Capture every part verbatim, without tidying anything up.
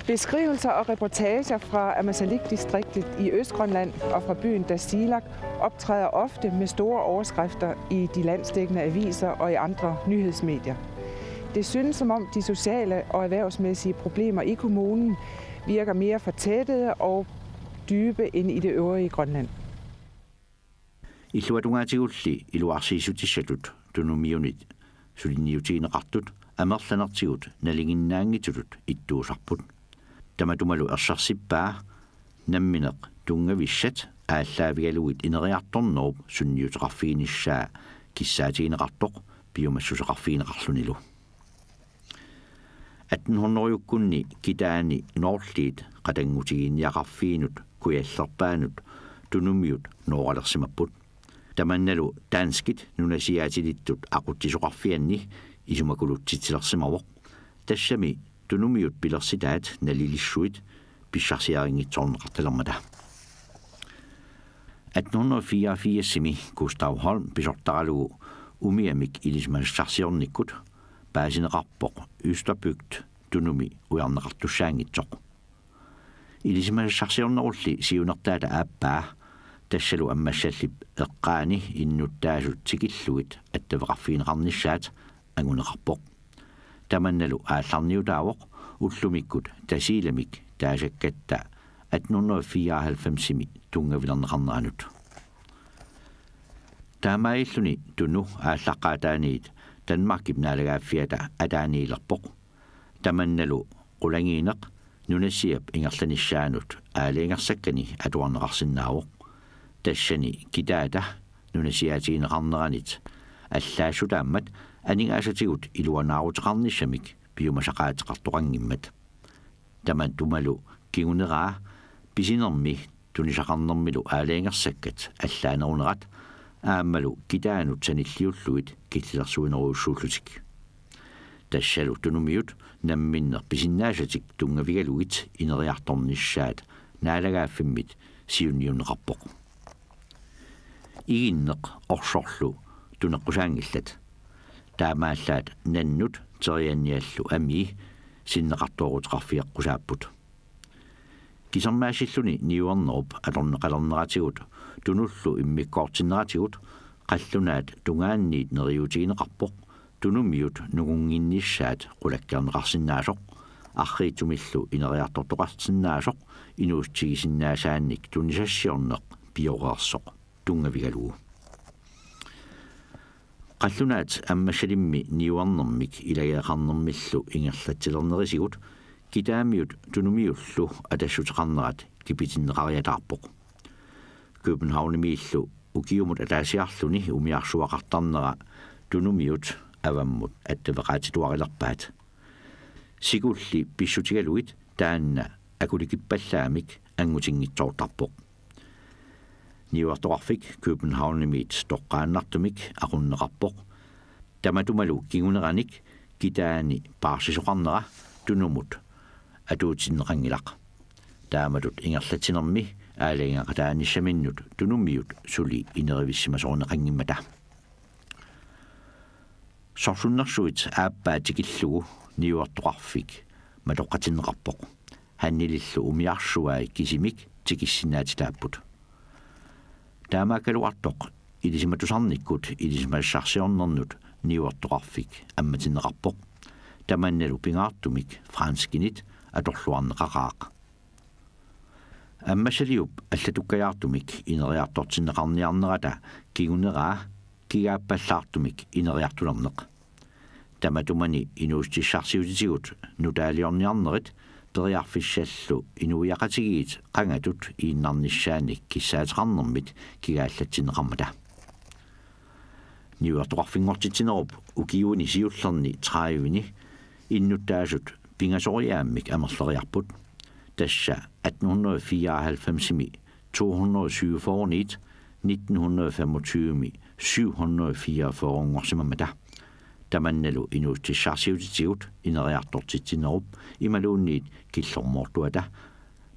Beskrivelser og reportager fra Ammassalik-distriktet i Østgrønland og fra byen Tasiilaq optræder ofte med store overskrifter i de landsdækkende aviser og i andre nyhedsmedier. Det synes, som om de sociale og erhvervsmæssige problemer i kommunen virker mere fortættede og dybe end i det øvrige Grønland. Illuatungaatigulli iluarsiissutissatut Tunumiunit suliniutigineqartut amerlanertigut nalinginnaanngitsutut ittuusarput. Tamatumalu ersersippaa nammineq tunngavissat aallaavigalugit ineriartornerup sunniuteqarfiginissaa kissaatigineqartoq piumassuseqarfigineqarlunilu. Atten hundrede-kkunni Kitaani noorliit qatanngutigiinniaqarfiinut kujallerpaanut Tunumiut nooralersimapput. Tamannalu danskit nunasiaatilittut aqutsisoqarfianni isumakulutsitsilersimavoq. Tassami Tunumiut pilersitaat nalilissuit pissarsiarinngitsoorneqartalermata. Atten hundrede fireogfirsimi Gustav Holm pisortaralugu umiamik ilisimasassarsiornikkut paasineqarpoq Østerbygd Tunumi ujarneqartussaanngitsoq. Ilisimasassarsiornerulli siunertaata aappaa, tassalu Ammassallip eqqaani innuttaasut tikillugit attaveqarfigineqarnissaat anguneqarpoq. Tamannalu aallarniutaavoq ullumikkut Tasiilamik taasakkatta atten hundrede fireoghalvfemsimi tunngavilerneqarneranut. Taamaalilluni Tunu aallaqqaataaniit Danmarkip naalagaaffiata ataaniilerpoq. Tamannalu qulangiineq nunasiap ingerlanissaanut aalajangersakkani atuarneqarsinnaavoq. Tassani Kitaata nunasiaatigineqarneranit allaassutaammat aningaasatigut iluanaaruteqarnissamik piumasaqaateqartoqanngimmat. Tamatumalu kinguneraa pisinermi tunisaqarnermilu aalajangersakkat allaanerunerat aammalu Kitaanut sanilliullugit killilersuinerujussuullutik. Tassalu Tunumiut namminneq pisinnaasatik tunngavigalugit ineriartornissaat naalagaaffimmit siunniunneqarpoq. Iginneq orsorlu tuneqqusaanngillat. Taamaallaat nannut terianniallu amii sinneqartooruteqarfigeqqusaapput. Kisermaassilluni niuernerup atorneqalerneratigut Tunullu immikkoortinneratigut qallunaat tungaanniit neriuutigineqarpoq Tunumiut nungunnginnissaat qulakkeerneqarsinnaasoq, arriitsumillu ineriartortoqarsinnaasoq inuussutigisinnaasaannik tunisassiorneq pioreersoq tunngavigalugu. Qallunaat Ammassalimmi niuernermik ilageeqarnermillu ingerlatsilernerisigut Kitaamiut Tunumiullu atassuteqarnerat kipitinneqariataarpoq. Københavnimiillu ukiumut ataasiarluni umiarsuaqartarnera Tunumiut avammut attaveqaatituarilerpaat. Sikulli pissutigalugit taanna akulikippallaamik angutinngitsoortarpoq. Niuertoqarfik Københavnimiit toqqaannartumik aqunneqarpoq. Tamatumalu kinguneranik Kitaani paarsisoqarnera Tunumut atuutinneqanngilaq. Taamatut ingerlatsinermi aalajangeqataanissaminnut Tunumiut suli inerivissimasorineqanngimmata. Sorsunnersuit aappaa tikillugu niuertoqarfik matoqqatinneqarpoq. Hannilillu umiarsuai kisimik tikissinnaatitaapput. Taamaakkaluartoq ilisimatusarnikkut ilisimasassarsiornernut niuertoqarfik ammatinneqarpoq. Tamannalu pingaartumik franskinit atorluarneqaqaaq. Ammassaliup allatukkajaartumik ineriartortinneqarniarnerata kinguneraa kigaappallaartumik ineriartulerneq. Tamatumani inuussutissarsiutitigut nutaaliorniarnerit periarfissallu inuiaqatigiit qangatut iinnarnissaannik kissaateqarnermit kigaallatsinneqarmata. Niuertoqarfinngortitsinerup ukiuni siullerni tredivini innuttaasut pingasoriaammik amerleriarput. Tassa atten hundrede fireoghalvfemsimi to hundrede syvogfyrre-niit nitten hundrede femogtyvemi syv hundrede fireogfyrre-nngorsimammata. Tamannalu inuussutissarsiutitigut ineriartortitsinerup imaluunniit killormoortuata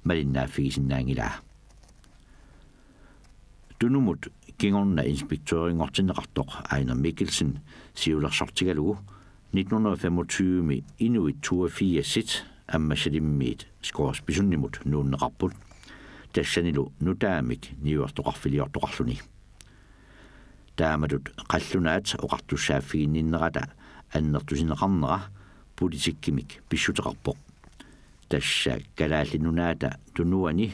malinnaaffigisinnaanngilaa. Tunumut kingorna inspektørinngortinneqartoq Ejnar Mikkelsen siulersortigalugu nitten hundrede femogtyvemi inuit toogfirsit Ammassalimmiit Scoresbysunimut nuunneqarput, tassanilu nutaamik niuertoqarfiliortoqarluni. Taamatut qallunaat oqartussaaffiginninnerata annertusineqarnera politikkimik pissuteqarpoq. Tassa Kalaallit Nunaata tunuani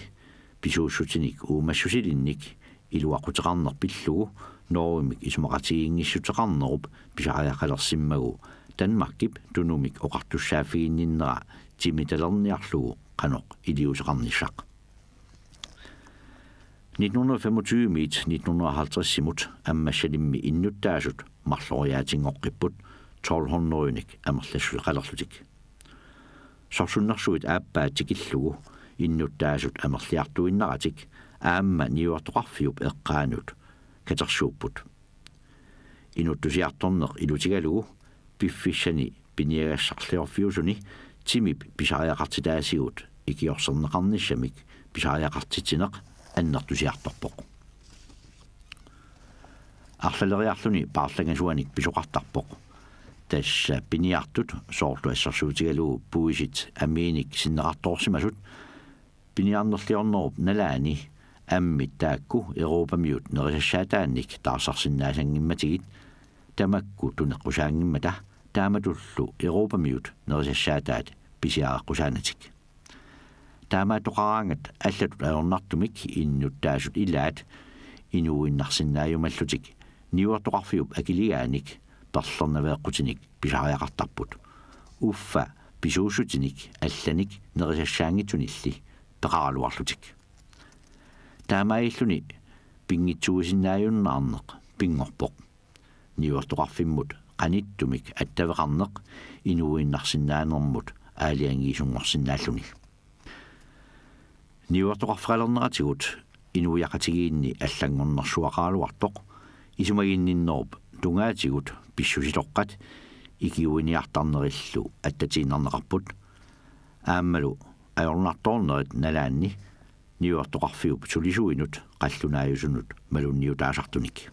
pisuussutinik uumassusilinnik iluaquteqarneq pillugu Norgemik isumaqatigiinngissuteqarnerup pisariaqalersimmagu Danmarkip tunumik oqartussaaffiginninnera timitalerniarlugu qanoq iliuuseqarnissaq. Nitten hundrede femogtyve-miit nitten hundrede halvtreds-imut Ammassalimmi innuttaasut marloriaatinngoqqipput tolv hundrede-nik amerlassuseqalerlutik. Sorsunnersuit aappaat tikillugu innuttaasut amerliartuinnaratik aamma niuertoqarfiup eqqaanut katersuupput. Inuttusiartorneq ilutigalugu piffissani piniagassarliorfiusuni timip pisariaqartitaasigut ikiorserneqarnissamik pisariaqartitsineq annertusiartorpoq. Arlaleriarluni paarlangasuanik pisoqartarpoq. Tassa piniartut soorlu assersuutigalugu puisit amiinik sinneqartoorsimasut piniarnerliornerup nalaani ammit taakku Europamiut nerisassaataannik taarsarsinnaasanngimmatigit tamakku tuneqqusaanngimmata taamatullu Europamiut nerisassaataat pisiareqqusaanatik. Taamaattoqaraangat allatut ajornartumik innuttaasut ilaat inuuinnarsinnaajumallutik niuertoqarfiup akiligaanik perlernaveeqqutinik pisariaqartarput. Uffa pisuussutinik allanik nerisassaanngitsunilli peqaraluarlutik. Taamaalilluni pinngitsuuisinnaajunnaarneq pinngorpoq. Niuertoqarfimmut qanittumik attaveqarneq inuuinnarsinnaanermut aalajangiisunngorsinnaalluni. Niuertoqarfeqalerneratigut inuiaqatigiinni allanngornersuaqaraluartoq isumaginninnerup tungaatigut pissusitoqqat ikiuiniartarnerillu attatiinnarneqarput. Aammalu ajornartoornerit nalaanni niuertoqarfiup sulisuinut qallunaajusunut malunniutaasartunik.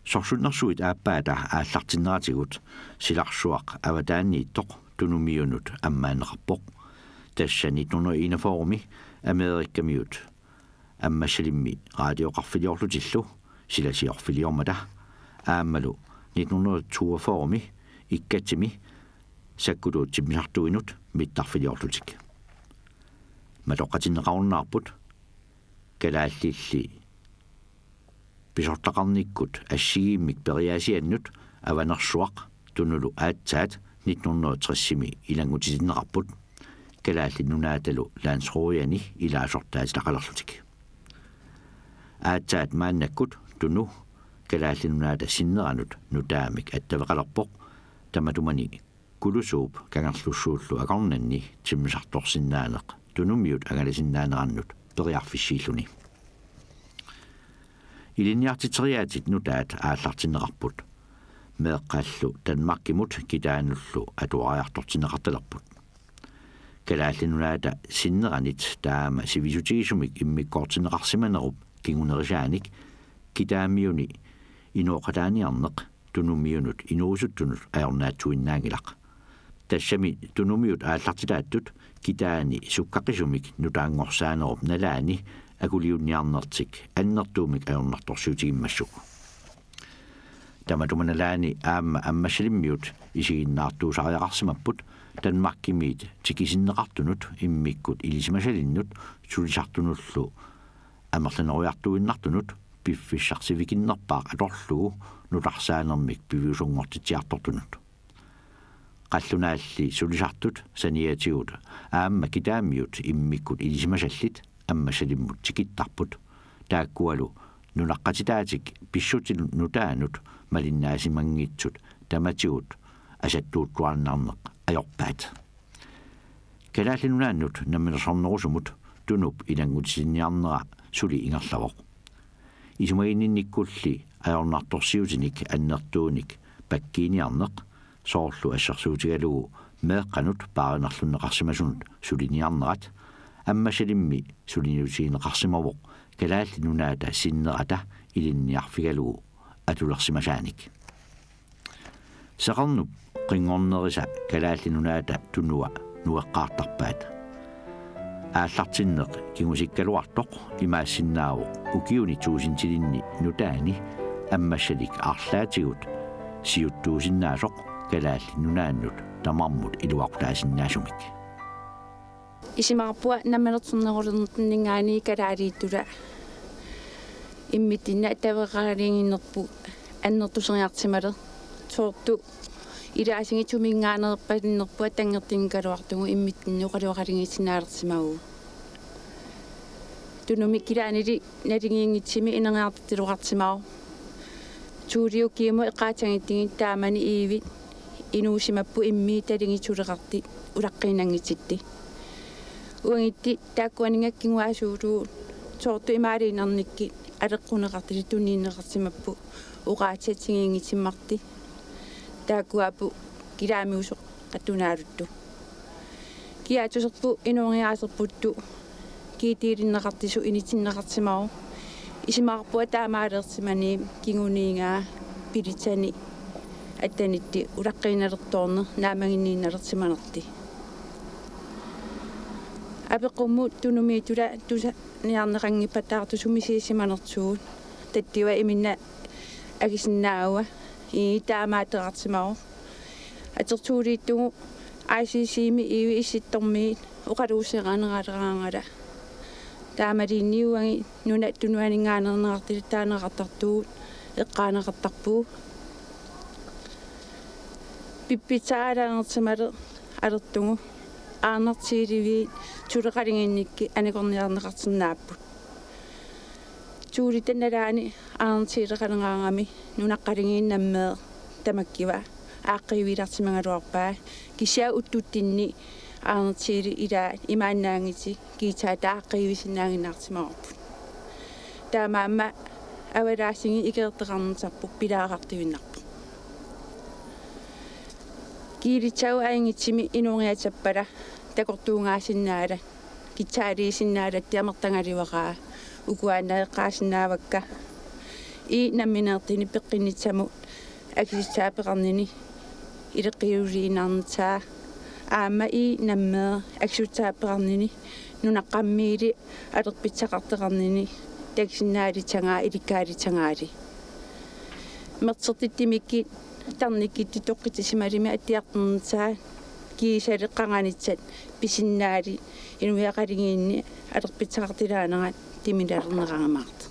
Sorsunnersuit aappaata aallartinneratigut silarsuaq avataaniittoq Tunumiunut ammaanneqarpoq. Tassa nitten hundrede enogfyrre-mi Amerikamiut Ammassalimmi radioqarfiliorlutillu silasiorfiliormata aammalu nitten hundrede toogfyrre-mi Ikkatsimi sakkutuut timmisartuinut mittarfiliorlutik. Matoqqatinneqarunnaarput kalaallilli pisortaqarnikkut assigiimmik periaasiannut Avanersuaq Tunulu aatsaat nitten hundrede tres-imi ilanngutitinneqarput Kalaallit Nunaatalu landsrådiani ilaasortaatitaqalerlutik. Aatsaat maannakkut Tunu Kalaallit Nunaata sinneranut nutaamik attaveqalerpoq, tamatumani Kulusuup Kangerlussuullu akornanni timmisartorsinnaaneq Tunumiut angalasinnaanerannut periarfissiilluni. Ilinniartitseriaatsit nutaat aallartinneqarput. Meeqqallu Danmarkimut kitaanullu atuariartortinneqartalerput. Kalaallit Nunaata sinneranit taama sivisutigisumik immikkoortinneqarsimanerup kingunerisaanik kitaamiuni inooqataaniarneq Tunumiunut inuusuttunut ajornaatsuinnaanngilaq. Tassami Tunumiut aallartitaattut kitaani sukkaqisumik nutaanngorsaanerup nalaani akuliunniarnertik annertuumik ajornartorsiutigimmassuk. Tamatuma nalaani aamma Ammassalimmiut isiginnaartuusariaqarsimapput Danmarkimiit tikisinneqartunut immikkut ilisimasalinnut sulisartunullu amerlanerujortuinnartunut piffissaq sivikinnerpaaq atorlugu nutarsaanermik piviusunngortitsiartortunut. Qallunaalli sulisartut saniatigut aamma kitaamiut immikkut ilisimasallit Ammassalimmut tikittarput. Taakkualu nunaqqatitaatik pissutinnut nutaanut malinnaassimanngitsut tamatigut asattuuttuarnarneq ajorpaat. Kalaallit Nunaannut Namminersornerusumut Tunup ilanngutitinniarnera suli ingerlavoq. Isumaginninnikkulli ajornartorsiutinik annertuunik pakkiiniarneq, soorlu assersuutigalugu meeqqanut paarinerlunneqarsimasunut suliniarnerat, Ammassalimmi suliniutigineqarsimavoq Kalaallit Nunaata sinnerata ilinniarfigalugu atulersimasaanik. Seqernup Qinngornerisa Kalaallit Nunaata tunua nueqqaartarpaat. Aallartinneq kingusikkaluartoq imaassinnaavoq ukiuni tuusintilinni nutaani ammassalik arlaatigut siuttuusinnaasoq Kalaallit Nunaannut tamarmut iluaqutaasinnaasumik. Isumaqarpunga namminersornerulernertinninngaanniit kalaaliuttula imminnut attaveqaraliinnarpugut annertuseriartimalersoq. Soorlu ilaasinnguamik suminngaanneerpalinnerpugut attanngortinngikkaluartugut imminnut oqaloqatigiissinnaalersimavugut. Tunumi kilaanili naligiinngitsumik ineriartortitsisoqarsimavoq. Tuuliukkiimut eqqaassanngitsugut taamani iivit inuusimapput immiit talligit suleqartut ulaqqiinnanngitsutut. Uangattut taakkuaninnga kinguaasuullugu soorlu imaaliinnarnikkut aleqquneqartut tunniunneqarsimapput oqaatsit assigiinngitsummartut. Taakkuapput kilaamiusoq qatunaaluttu. Kiaatsuserput inooriaaserputtu kiitiilinneqartussaq inissinneqarsimavoq. Isumaqarpunga taamaaliorsimaniit kinguniigaa pilitsanik attanittut ulaqqiinnalertoorneq naammaginniinnalersimanertut. Apeqqummut tunumiittula tusarniarneqanngippallaartoq sumisiusimanersugut. Tattuvaa imminnut akisinnaavaa, ii taamaattoqarsimavoq. Atersuuliittugut I C C-mi iivit issittormiit oqaluuserineqaleraangata. Taamaaliinniuani nunap tunuaninngaanneerneqartut taaneqartartugut eqqaaneqartarpugut. Pippitsaalaangersimaleq alertugu Arctic Circle-ip suleqatigiinnikkut aneqorniarneqarsinnaapput. Tuulitta nalaani Arctic Circle-eqarami nunaqqaligiit nammeeq tamakkiva aaqqiivilaarsimagaluarpaa, kisianni uttutsinni Arctic Circle ilaat imaannaanngitsut kiisaata aaqqiivissinnaaginnarsimavarput. Taamaammat avalaassingit ikiorteqarnissarput pilaaqartuinnarpoq. Kiilitsagut ajunngitsumik inooriaatsappata takortuungaasinnaalluni kitsaaliisinnaalluni amertagaluaqaaq. Ukuaannaq eqqaasinnaavakka: ii nammineerluni peqqinnissannut akisussaaffigineqarnini ileqqiuliinnarnissaa aamma ii nammeeq akisussaaffigineqarnini nunaqqammiilli alerpissaqartoqarnini takusinnaalissagaat ilikkaalissagaatlu. Mersortittumikkut tarnikkuttut toqqissisimallutik attuartornissaat kiisalu qanganissat pisinnaallutik inuiaqatigiinni alerpissaqartulaanerat tumilalerneqarumaartoq.